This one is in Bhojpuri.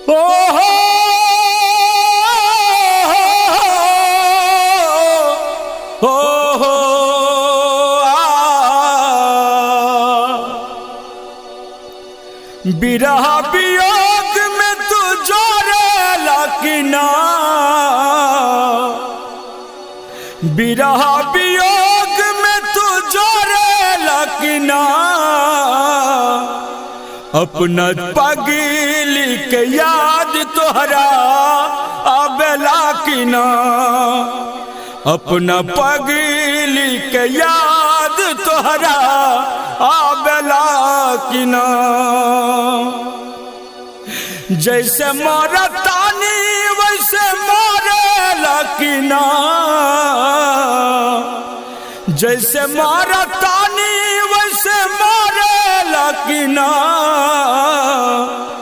ओ हो हो हो आ। बिरह वियोग में तू जोरे लकिना, बिरह वियोग में तू जोरे लकिना, अपना पगली के याद तोहरा आबेला कि ना, अपना पगली के याद तोहरा आबेला कि ना। जैसे मरतानी वैसे मरेला कि ना, जैसे मरतानी वैसे मरेला कि ना।